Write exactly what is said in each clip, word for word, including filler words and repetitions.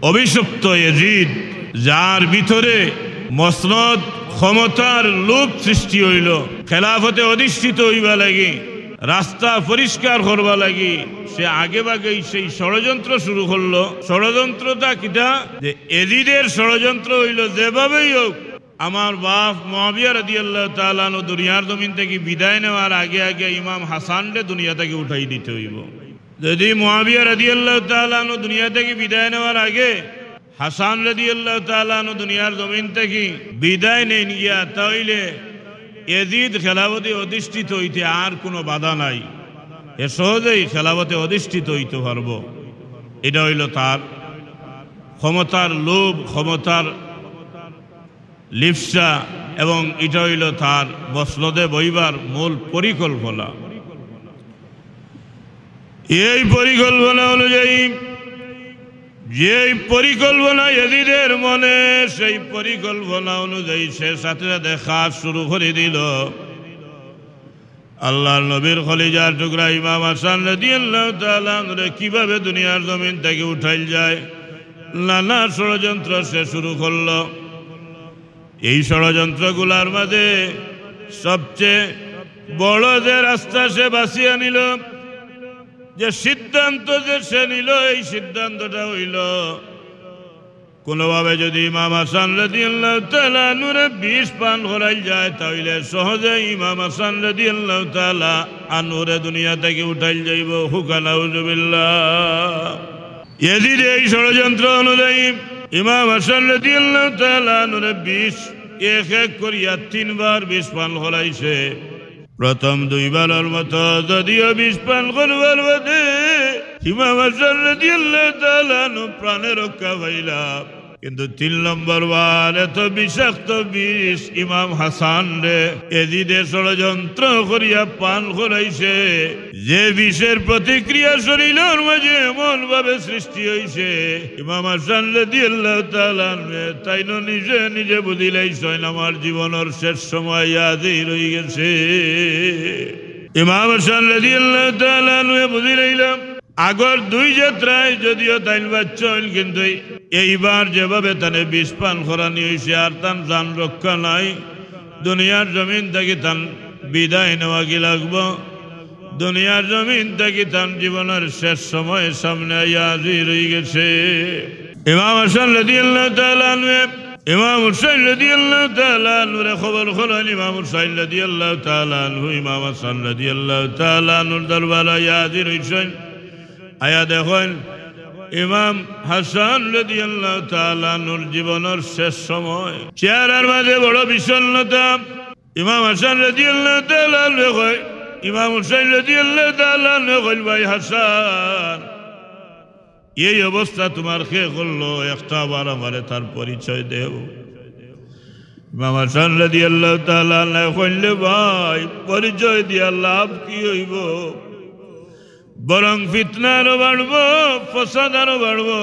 অভিশপ্ত এজিদ, যার ভিতরে মসনদ ক্ষমতার লোভ সৃষ্টি অইলো, খেলাফতে অধিষ্ঠিত অইবার লাগি, রাস্তা পরিষ্কার করবার লাগি, সে আগে ভাগেই সেই ষড়যন্ত্র শুরু করলো। ষড়যন্ত্রটা কিতা? যে এজিদের ষড়যন্ত্র অইলো, যেভাবেই হোক, আমার বাপ মুআবিয়া রাদিয়াল্লাহু তাআলা আনহু দুনিয়ার জমিন থাকি বিদায় নেওয়ার আগে আগে ইমাম হাসানরে দুনিয়া থাকি উঠাই দিতে অইবো। যদি মুআবিয়া রাদিয়াল্লাহু তাআলা আনহু দুনিয়া থাকি বিদায় নেওয়ার আগে হাসান রাদিয়াল্লাহু তাআলা আনহু দুনিয়ার জমিন থাকি বিদায় নেইন গিয়া, তা অইলে এজিদ খেলাফতে অধিষ্ঠিত অইতে আর কুনু বাধা নাই, হে সহজেই খেলাফতে অধিষ্ঠিত অইতে পারবো। ইটা অইলো তার ক্ষমতার লোভ, ক্ষমতার লিপ্সা, এবং ইটা অইলো তার মসনদে বইবার মূল পরিকল্পনা। এই পরিকল্পনা অনুযায়ী, যেই পরিকল্পনা এজিদের মনে, সেই পরিকল্পনা অনুযায়ী সে সাথে সাথে কাজ শুরু করি দিলো। আল্লাহর নবীর কলিজার টুকরা ইমাম হাসান রাদিয়াল্লাহু তাআলা আনহুরে কিভাবে দুনিয়ার জমিন থাকি উঠাইল যায়, নানা ষড়যন্ত্র সে শুরু করলো। এই ষড়যন্ত্রগুলার মাঝে সবচেয়ে বড় যে রাস্তা সে বাছিয়া নিলো, যে সিদ্ধান্ত যে সে নিলো, এই সিদ্ধান্তটা অইলো, কুনুভাবে যদি ইমাম হাসান রাদিয়াল্লাহু তাআলা আনহুরে বিষ পান করাইল যায়, তা অইলে সহজে ইমাম হাসান রাদিয়াল্লাহু তাআলা আনহুরে দুনিয়া থাকি উঠাইল যাইবো। কউক্কা নাউজুবিল্লাহ। এজিদে এই ষড়যন্ত্র অনুযায়ী ইমাম হাসান রাদিয়াল্লাহু তাআলা আনহুরে বিষ এক এক করিয়া তিনবার বিষ পান করাইছে। প্রথম দুইবারর মতো যদিও বিষ পান করবার বাদে ইমাম হাসান রাদিয়াল্লাহু তাআলা আনহু প্রাণে রক্ষা পাইলা, কিন্তু তিন নম্বর বার এত বিষাক্ত বিষ ইমাম হাসানরে এজিদে ষড়যন্ত্র করিয়া পান করাইছে, যে বিষের প্রতিক্রিয়া শরীলর মাঝে এমন ভাবে সৃষ্টি অইছে, ইমাম হাসান রাদিয়াল্লাহু তাআলা আনহু তাইনও নিজে নিজে বুঝিলাইছইন, আমার জীবনর শেষ সময় হাজির অইগেছে। ইমাম হাসান রাদিয়াল্লাহু তাআলা আনহু বুঝিলাইলা, আগর দুই যাত্রায় যদিও তাইন বাঁচছইন, কিন্তু এইবার যেভাবে তানে বিষ পান করানি অইছে, আর তান জান রক্ষা নাই। দুনিয়ার জমিন থাকি তান বিদায় নেওয়াগি লাগবো। দুনিয়ার জমিন থাকি তান জীবনর শেষ সময় সামনে আইয়া হাজির অইগেছে। ইমাম হাসান রাদিয়াল্লাহু তাআলা আনহু ইমাম হুসাইন রাদিয়াল্লাহু তাআলা আনহুরে খবর করইন। ইমাম হুসাইন রাদিয়াল্লাহু তাআলা আনহু ইমাম হাসান রাদিয়াল্লাহু তাআলা আনহুর দরবারো আইয়া হাজির অইছইন। আইয়া দেখইন ইমাম হাসান রাদিয়াল্লাহু তাআলা আনহুর জীবনর শেষ সময়, চেহারার মাঝে বড় বিষণ্ণতা। ইমাম হাসান রাদিয়াল্লাহু তাআলা আনহুরে কয়, ইমাম হুসাইন রাদিয়াল্লাহু তাআলা আনহুরে কইল, "ভাই হাসান, এই অবস্থা তুমার কে করলো? একটা বার আমারে তার পরিচয় দেও।" ইমাম হাসান রাদিয়াল্লাহু তাআলা আনহুরে কইলে, "ভাই, পরিচয় দিয়া লাভ কি অইবো? বরং ফিতনা আরো বাড়বো, ফসাদ আরো বাড়বো।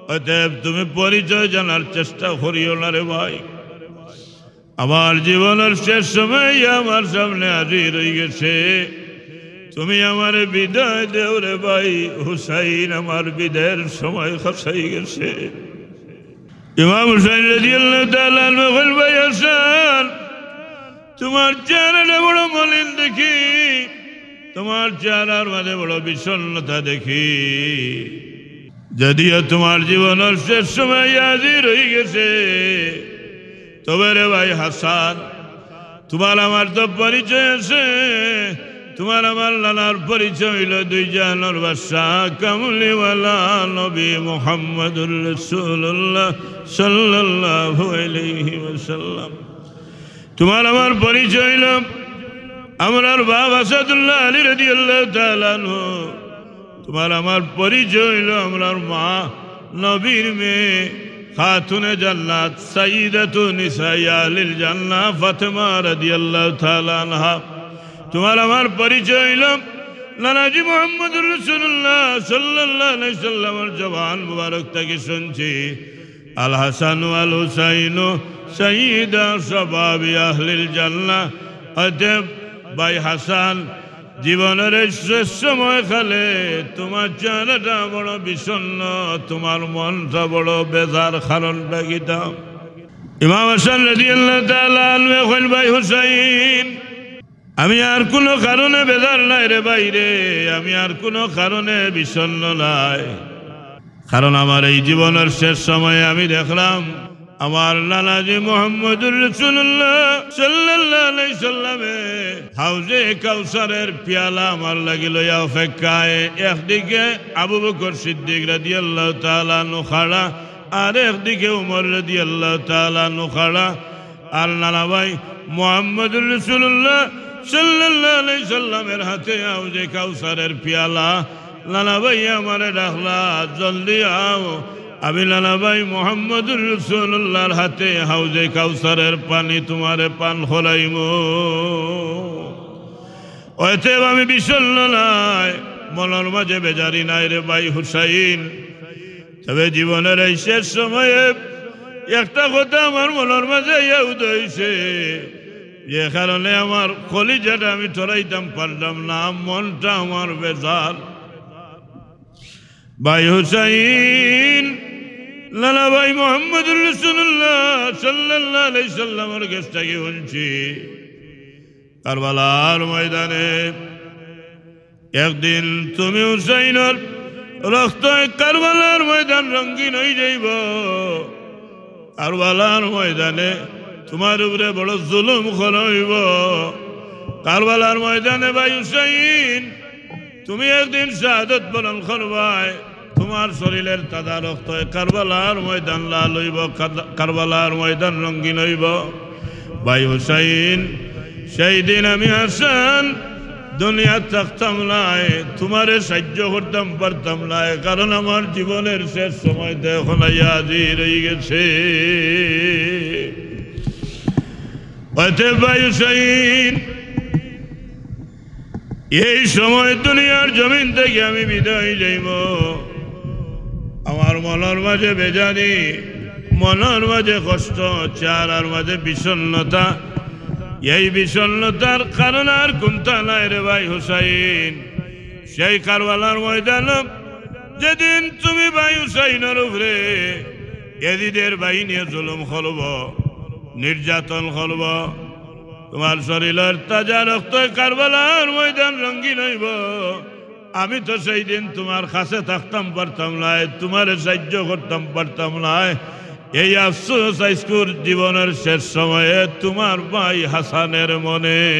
অতএব তুমি পরিচয় জানার চেষ্টা করিও না রে ভাই। আমার জীবনর শেষ সময় আমার সামনে হাজির অইগেছে। তুমি আমারে বিদায় দেও রে ভাই, হুসাইন, আমার বিদায়র সময় কাছাই গেছে।" ইমাম হুসাইন রাদিয়াল্লাহু তাআলা আনহু কইল, "ভাই হাসান, তুমার চেহারাটা বড় মলিন দেখি, তুমার চেহারার মাঝে বড় বিষণ্ণতা দেখি। যদিও তুমার জীবনর শেষ সময় হাজির অইগেছে, তবে রে ভাই হাসান, তুমার আমার তো পরিচয় আছে। তুমার আমার নানার পরিচয় অইলো দুই জাহানর বাদশা কামলিওয়ালা নবী মুহাম্মদুর রাসূলুল্লাহ সাল্লাল্লাহু আলাইহি ওয়াসাল্লাম। তুমার আমার পরিচয় অইলো আমরার বাপ আসাদুল্লাহ আলী রাদিয়াল্লাহু তাআলা আনহু। তুমার আমার পরিচয় অইলো আমরার মা নবীর মেয়ে খাতুনে জান্নাত সাইয়্যিদাতু নিসাই আহলিল জান্নাহ ফাতেমা রাদিয়াল্লাহু তাআলা আনহা। তুমার আমার পরিচয় অইলো নানাজি মুহাম্মদুর রাসূলুল্লাহ সাল্লাল্লাহু আলাইহি সাল্লামর জবান মুবারক থাকি শুনছি, আল হাসান ওয়াল হুসাইন সাইয়্যিদা শাবাবি আহলিল জান্নাহ। অতএব ভাই হাসান, জীবনর এই শেষ সময়কালে তুমার চেহারাটা বড় বিষণ্ণ, তুমার মনটা বড় বেজার, কারণটা কিতা? ইমাম হাসান রাদিয়াল্লাহু তাআলা আনহু কইন, "ভাই হুসাইন, আমি আর কুনু কারণে বেজার নায় রে ভাইরে, আমি আর কুনু কারণে বিষণ্ণ নায়। কারণ আমার এই জীবনর শেষ সময়ে আমি দেখলাম আমার নানাজি মুহাম্মদুর রাসূলুল্লাহ সাল্লাল্লাহু আলাইহি সাল্লামে হাউজে কাউসারের পিয়ালা আমার লাগি লইয়া অপেক্ষায়।" একদিকে আবু বকর সিদ্দিক রাদিয়াল্লাহু তাআলা আনহু খাড়া, আর একদিকে উমর রাদিয়াল্লাহু তাআলা আনহু খাড়া। আর নানাভাই মুহাম্মদুর রাসূলুল্লাহ সাল্লাল্লাহু আলাইহি সাল্লামের হাতে হাউজে কাউসারের পিয়ালা। নানাভাই আমারে ডাকলা, "জলদি আও, আমি নানাভাই মুহাম্মদুর রাসূলুল্লাহর হাতে হাউজে কাউসারের পানি তুমারে পান করাইমু।" অতএব আমি বিষণ্ণ নায়, মনর মাঝে বেজারি নাই রে ভাই হুসাইন। তবে জীবনর এই শেষ সময়ে একটা কথা আমার মনর মাঝে আইয়া উদয় অইছে, যে কারণে আমার কলিজাটা আমি ঠরাইতাম পারলাম না, মনটা আমার বেজার। ভাই হুসাইন, নানাভাই মুহাম্মদুর রাসূলুল্লাহ সাল্লাল্লাহু আলাইহি সাল্লামর গেছ থাকি হুনছি, কারবালার ময়দানে একদিন তুমি হুসাইনর রক্তে কারবালার ময়দান রঙিন অই যাইবো। কারবালার ময়দানে তুমার উপরে বড় জুলুম করা অইবো। কারবালার ময়দানে ভাই হুসাইন, তুমি একদিন শাহাদত বরণ করবায়। তুমার শরীরের তাজা রক্তে কারবালার ময়দান লাল অইবো, কাদ-, কারবালার ময়দান রঙিন অইবো। ভাই হুসাইন, সেই দিন আমি হাসান দুনিয়াত থাকতাম নায়, তুমারে সাইয্য করতাম পারতাম নায়, কারণ আমার জীবনর শেষ সময় তো অখন আইয়া হাজির অই গেছে। অতএব ভাই হুসাইন, এই সময় দুনিয়ার জমিন থাকি আমি বিদায় লইমু। আমার মনর মাঝে বেজারি, মনর মাঝে কষ্ট, চেহারার মাঝে বিষণ্ণতা। এই বিষণ্ণতার কারণ আর কুনতা নায় রে ভাই হুসাইন। সেই কারবালার ময়দান, যেদিন তুমি ভাই হুসাইনর উপরে এজিদের বাহিনীয়ে জুলুম করবো, নির্যাতন করবো, তুমার শরীরর তাজা রক্তে কারবালার ময়দান রঙিন অইবো। আমি তো সেই দিন তুমার কাছে থাকতাম পারতাম নায়, তুমারে সাইয্য করতাম পারতাম নায়। এই আফসোস আইজকুর জীবনর শেষ সময়ে তুমার ভাই হাসানের মনে।